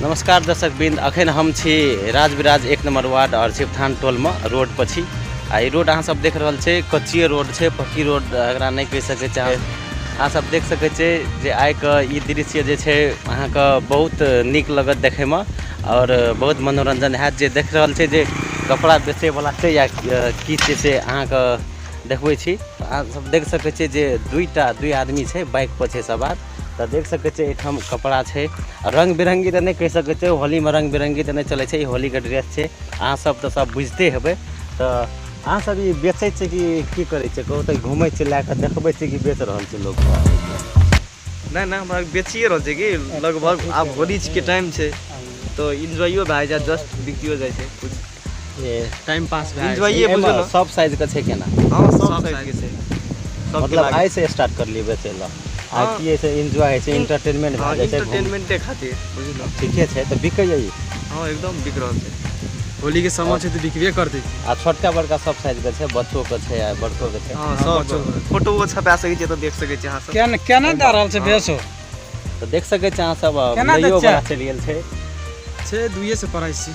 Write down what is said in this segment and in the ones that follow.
नमस्कार दर्शक वृंद, अखन हम छी राजविराज 1 नंबर वार्ड और शिवथान टोलमे रोड पर छी। आ ई रोड अहाँ सब देख रहल छै, कच्चिए रोड छै, पक्की रोड एकरा नहि कहि सकै छी। अहाँ सब देख सकै छियै जे आइके ई दृश्य जे छै अहाँके बहुत नीक लगत देखैमे और बहुत मनोरंजन हैत। जे देख रहल छै जे कपड़ा बेचैवला छै या की छै से अहाँके देखबै छी। अहाँ सब देख सकै छियै जे दुइ आदमी छै बाइक पर छै सवार। तऽ देख सकै छियै एहिठाम कपड़ा छै रंग बिरंगी, तऽ नहि कहि सकै छियै होलीमे रंग बिरंगी तऽ नहि चलै छै, ई होलीके ड्रेस छै। अहाँ सब तऽ सब बुझिते हेबै। तऽ अहाँ सब ई बेचै छियै कि की करै छियै कहू तऽ? घुमै छियै लए कऽ देखबै छियै कि बेच रहल छै लोक? नहि नहि, हमरा बेचिए रहल छै कि लगभग आब होली के टाइम छै तऽ एन्जॉइयो भए जाइ, जस्ट बिकियो जाइ छै कुछ टाइम पास भए जाइ छै। एन्जॉइए बुझू ने। सब साइजके छै केना? हँ, सब साइजके छै, सबके मतलब लागै। आइ से स्टार्ट करलियै बेचै लए? आ हँ। की होइ छै, एन्जॉय होइ छै, इंटरटेनमेंट हँ, भए जाइ छै। इंटरटेनमेंटे खातिर बुझलहुँ। ठीके छै, तऽ बिकैया ई? हँ, एकदम बिक रहल छै। होली के समय छै तऽ बिकबे करतै। आ छोटका बड़का सब साइजके छै, बच्चोके छै आ बड़कोके छै? हँ, सब बच्चो। फोटोओ छपा सकै छियै तऽ देख सकै छियै अहाँ सब। केना केना दए रहल छै बेसो? तऽ देख सकै छी अहाँ सब केना दै लैयो छियै? बला चलि गेल छै। छै 200 प्राइस छै।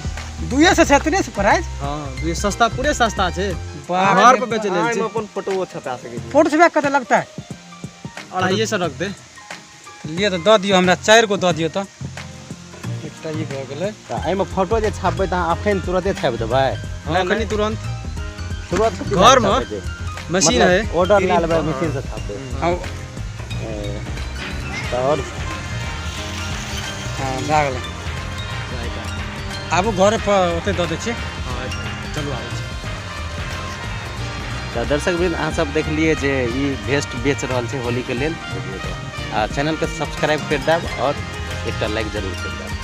200 छै, एतने छै प्राइस? हँ, 200, सस्ता, पूरे सस्ता छै। बाप घर रे। पर बेचै अहाँ लेल एहिमे छै। अपन फोटोओ छपा सकै छियै। फोटो छपा कते लगतै? 250 रख दे। लिअ तऽ दऽ दियौ हमरा, 4 गो दऽ दियौ। तऽ एकटा ई भऽ गेलै। तऽ एहिमे फोटो जे छापबै तऽ अहाँ अखन तुरते छापि देबै? हँ, अखनी तुरंत। तुरंत कथी घरमे छापै छै? मशीन है। ऑर्डर लए लेबै, मशीन से छापबै? हँ। तऽ आओर हँ, भए गेलै। आबू घरे पर, ओतहि दऽ दै छियै। हँ, चलू, आबै छी। तऽ दर्शक वृंद, अहाँ सब देखलियै जे ई भेस्ट बेच रहल छै होलीके लेल। आ चैनलके सब्सक्राइब करि देब और एकटा लाइक जरूर करि देब।